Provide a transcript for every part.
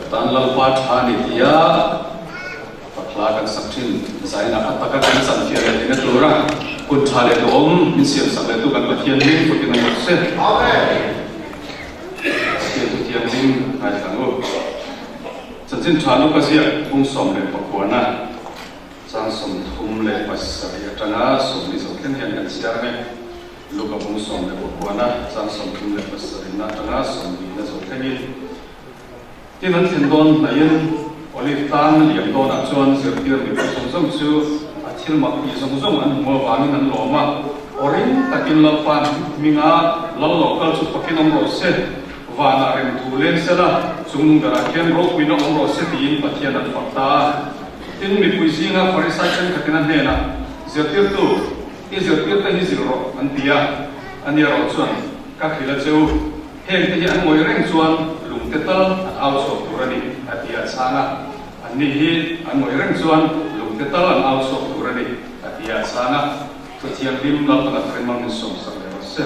Ka tan Lalpa tha ni tia fakhla kan sak thin zainah a taka kan chanfiah leh theihna tura hun tha leh duhawm min siam sak leh tu kan Pathian hming fakin awm rawh se. Pathian thu thianghlim ngaithla ang u. Chanchin tha Luka ziak 19na chang 37 atanga 40 zo thleng hian kan chhiar ang e. Luka 19na chang 37 na atanga 40 na zo thlengin. Tin an thlen dawn hnaihin Olive tlang liam dawnah chuan zirtir mipui zawng zawng chu a thil mak tih zawng zawng an hmu avangin an lawm a, aw ring takin Lalpa hminga lal lo kal chu fakin awm rawh se, vanah rem thu leng sela, chungnung berah khian ropuina awm rawh se tiin Pathian an fak ta a. Tin mipui zinga Farisai thenkhatin a hnenah, Zirtirtu, i zirtirte hi zilh rawh, an ti a. Ani erawh chuan, Ka hrilh a che u. Heng te hi an ngawih reng chuan lungte tal an au chhuak tur a ni, a ti a chhang a. Anni hi an ngawih reng chuan lungte tal an au chhuak tur a ni, a ti a chhang a. Chuthianghlim Lalpan a tharin mang min sawmsak leh rawh se.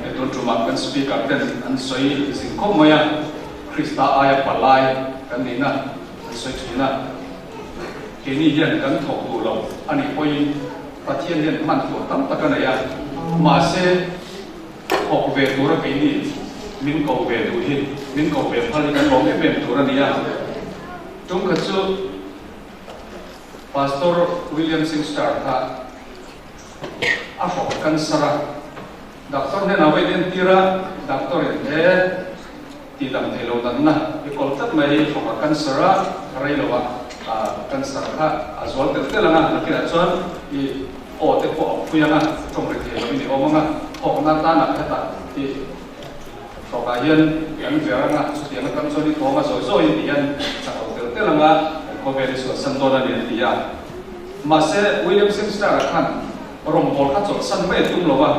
He tun tumah kan Speaker ten an sawi zing khawp mai a, Krista aia palai kan nihna an sawi thin a. Keini hian kan thawk duh lo a nih pawhin Pathian hian hman tur tam tak a nei a, mahse, Thawk ve tura keini min ko ve duh hi min ko ve phal hi kan lawm em em tur a ni a. Tum khat chu Pastor William Singster kha a hrawk cancer a, doctor hnenah va inentir a, doctor in he ti dam thei lo danna i kawl tlat mai hi hrawk a cancer a, rei lo ah cancer kha a zual tel tel ang a, nakinah chuan i Aw te pawh a phui ang a, tawng ri thei lovin i awm ang a, thawkna tanah hetah i hrawkah hian kan ver ang a, chutiang atang chuan i thawng a zawi zawi tih hian chak lo tel tel ang a, kan khawvel i sualsan dawn a ni an ti a. Mahse, William Shakespeare-a khan rawngbâwl kha chawlhsan mai a tum lo va,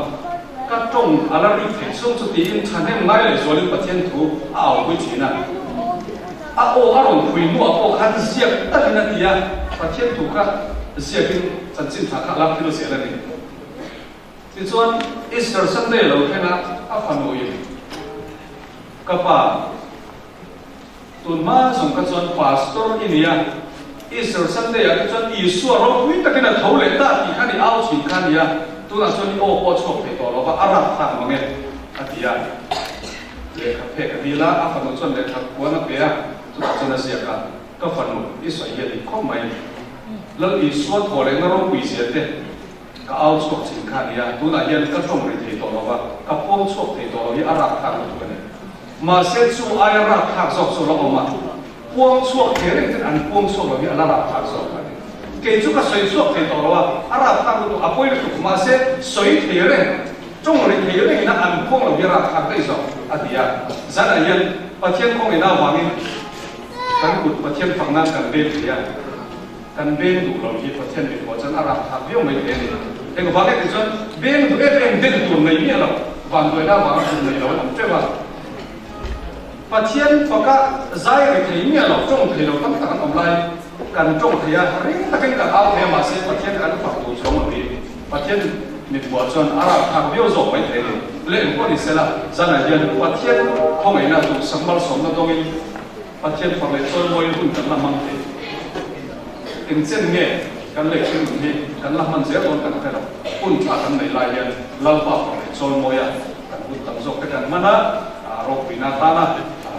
ka tawng a la rik theih chhung chu tiin thahnem ngai leh zualin Pathian thu a aupui thin a. A aw a rawn phui hnuah pawh khan ziak talin a ti a, Pathian thu kha ziakin chanchin tha kha a lak thil zel a ni. Tichuan, Easter Sunday lo thleng a, a fanuin, Ka pa, tun hma zawng kha chuan Pastor i ni a, Easter Sunday ah te chuan Isua ropui takin a tho leh ta tih kha ni au thin kha a ni a, tunah chuan i aw pawh a chhuak thei tawh lo va, a rapthlak mang e, a ti a. Lehkha phek a dil a, a fanu chuan lehkha kuan a pe a, chutah chuan a ziak a, Ka fanu, i sawi hi a dik khawp mai. Lal Isua thaw lehna ropui zia te ka au chhuak thin kha a ni a, tunah hian ka tawng ri thei tawh lo va, ka puang chhuak thei tawh lo hi a rakthlak lutuk a ni. Mahse, chu aia rakthlak zawk chu a la awm a, puang chhuak thei reng ten an puang chhuak lo hi a la rakthlak zawk a ni. Kei chu ka sawi chhuak thei tawh lo a, a rakthlak lutuk, a pawi lutuk, mahse, sawi thei reng. Tawng ri thei rengin a an khuang lo hi rakthlak daih zawk, a ti a. Zanah hian Pathian khawngaihna avangin kan kut Pathian fak nan kan beng thei a, kan beng duh lo hi Pathian mitmawh chuan a rakthlak viau mai thei a ni. Engvang e ti chuan beng duh em em den tur nei miah lo, vanduaina avanga kut nei lo an awm teuh a. Pathian faka zai ri thei miah lo, tawng thei lo tam tak an awm lai kan tawng thei a, ring takin kan au thei a, mahse Pathian kan fak tur chuang lo hi Pathian mitmuah chuan a rakthlak viau zawk mai thei a ni. Le engpawh ni sela, zanah hian Pathian khawngaihna duhsak malsawmna dawngin Pathian fak leh chawimawi hun kan la hmang thei. Engchen nge kan lehkhin nun hi kan la hman zel dawn kan hre lo. Hun tha kan neih lai hian Lalpa fak leh chawimawia kan hun tam zawk te kan hman a, ropuina atana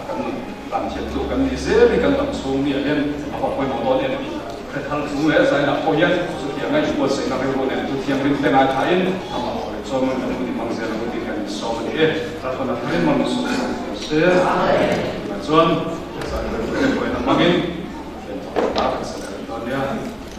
kan nun dan thiamtu kan nih zel hi kan dam chhung ni ah hian a va pawimawh dawn em tih hre thar chung leh zainah pawh hian chutianga inbuatsaihna rilru nen chu thianghlim te ngaithlain amah fak leh chawimawi kan hun i hmang zel ang u tih kan insawm a ni e. Lalpan a tharin man min sawm sak zel se. Tunah chuan.